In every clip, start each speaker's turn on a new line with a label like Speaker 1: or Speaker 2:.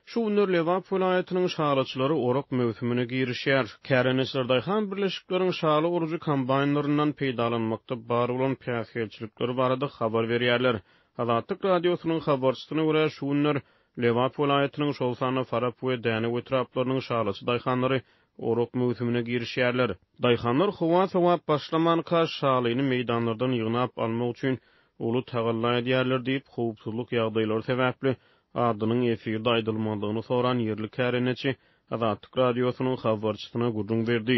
Speaker 1: Şu günler Lebap welaýatynyň şalyçylary orak möwsümine girişýär. Kärendeçiler daýhan birleşikleriň şaly orujy kombaýnlaryndan peýdalanmakda bar bolan päsgelçilikler barada habar berýärler. Azatlyk Radiosynyň habarçysyna görä, şu günler Lebap welaýatynyň, şol sanda Farap we Dänew etraplarynyň şalyçy daýhanlary orak möwsümine girişýärler. Daýhanlar howa sowap başlamanka, şalyny meýdanlardan ýygnap almak üçin uly tagalla edýärler diýip, howpsuzlyk ýagdaýlary sebäpli adynyň efirde aýdylmazlygyny soran ýerli kärendeçi Azatlyk Radiosynyň habarçysyna gürrüň berdi.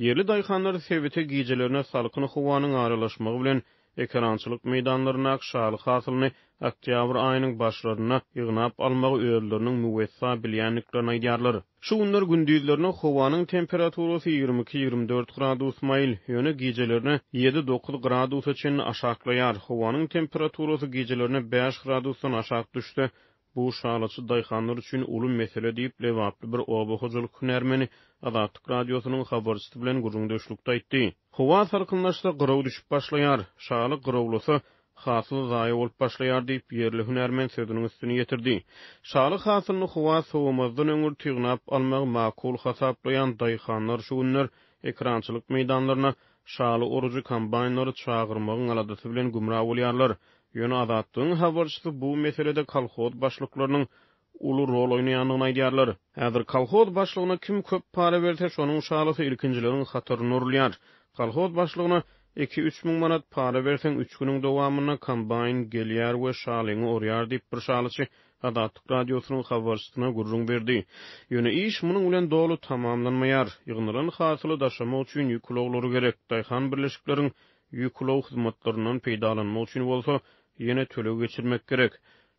Speaker 1: Ýerli daýhanlar sebite gijelerine salkyn howanyň aralaşmagy bilen ekerançylyk meýdanlaryndaky şaly hasylyny oktýabr aýynyň başlarynda ýygnap almagy özleriniň müwessa bilýändiklerini aýdýarlar. Şu günler gündizlerine howanyň temperaturasy 22, 24 gradus maýyl, ýöne gijelerine ýedi-dokuz gradusa çenli aşaklaýar. Howanyň temperaturasy gijelerine bäş gradusdan aşak düşse, bu şalyçy daýhanlar üçin uly mesele diýip, lebaply bir oba hojalyk hünärmeni Azatlyk Radiosynyň habarçysy bilen gürrüňdeşlikde aýtdy. Howa salkynlaşsa, gyraw düşüp başlaýar. Şaly gyrawlasa, hasyl zaýa bolup başlaýar diýip, ýerli hünärmen sözüniň üstüni ýetirdi. Şaly hasylyny howa sowamazdan öňürti ýygnap almagy makul hasaplaýan daýhanlar şu günler ekerançylyk meýdanlaryna şaly orujy kombaýnlary çagyrmagyň aladasy bilen gümra bolýarlar. Ýöne Azatlygyň habarçysy bu meselede kolhoz başlyklarynyň uly rol oýnaýandygyny aýdýarlar. Häzir kolhoz başlygyna kim köp para berse, şonuň şalysy ilkinjileriň hatarynda orulýar. Kolhoz başlygyna iki-üç müň manat para berseň, üç günüň dowamynda kombaýn gelýär we şalyňy orýar diýip, bir şalyçy Azatlyk Radiosynyň habarçysyna gürrüň berdi. Ýöne iş munuň bilen doly tamamlanmaýar. Ýygnalan hasyly daşamak üçin ýük ulaglary gerek, daýhan birleşikleriň ýük ulag hyzmatlaryndan peýdalanmak üçin bolsa ýene töleg geçirmek gerek.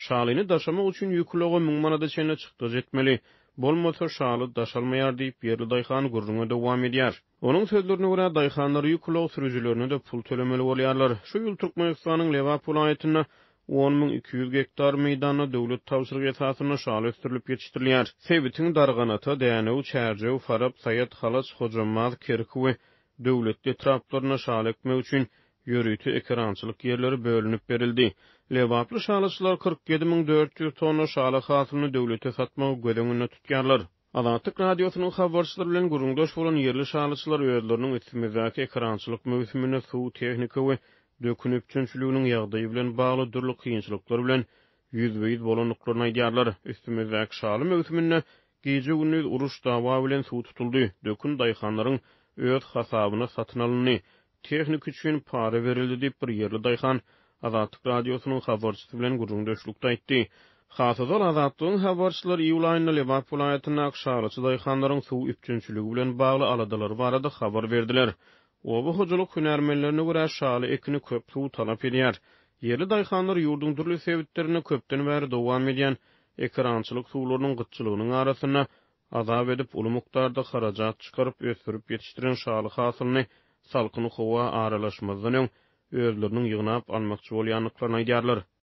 Speaker 1: Şalyny daşamak üçin ýük ulaga müň manada çenli çykdajy etmeli. Bolmasa, şaly daşalmaýar diýip, ýerli daýhan gürrüňe dowam edýär. Onuň sözlerine görä, daýhanlar ýük ulag sürüjilerine-de pul tölemeli bolýarlar. Şu ýyl Türkmenistanyň Lebap welaýatynda 10 200 gektar meýdanda döwlet tabşyrygy esasynda şaly ösdürilip ýetişdirilýär. Sebitiň Darganata, Dänew, Çärjew, Farap, Saýat, Halaç, Hojambaz, Kerki we Döwletli etraplarynda şaly ekmek üçin ýörite ekerançylyk ýerleri bölünip berildi. Lebaply şalyçylar 47 400 tonna şaly hasylyny döwlete satmagy göz öňünde tutýarlar. Azatlyk Radiosynyň habarçylary bilen gürrüňdeş bolan ýerli şalyçylar özleriniň üstümizdäki ekerançylyk möwsüminde suw, tehnika we dökün üpjünçiliginiň ýagdaýy bilen bagly dürli kynçylyklar bilen ýüzbe-ýüz bolandyklaryny aýdýarlar. Üstümizdäki şaly möwsüminde Gije-gündiz uruş-dawa bilen suw tutuldy, dökün daýhanlaryň öz hasabyna satyn alyndy, tehnika üçin para berildi diýip, bir ýerli daýhan Azatlyk Radiosynyň habarçysy bilen gürrüňdeşlikde aýtdy. Has ozal Azatlygyň habarçylary iýul aýynda Lebap welaýatyndaky şalyçy daýhanlaryň suw üpjünçiligi bilen bagly aladalary barada habar berdiler. Oba hojalyk hünärmenlerine görä, şaly ekini köp suw talap edýär. Ýerli daýhanlar ýurduň dürli sebitlerinde köpden bäri dowam edýän ekerançylyk suwlarynyň gytçylygynyň arasynda azap edip, uly mukdarda harajat çykaryp ösdürip ýetişdiren şaly hasylyny salkyn howa aralaşmazdan öň özleriniň ýygnap almakçy bolýandyklaryny aýdýarlar.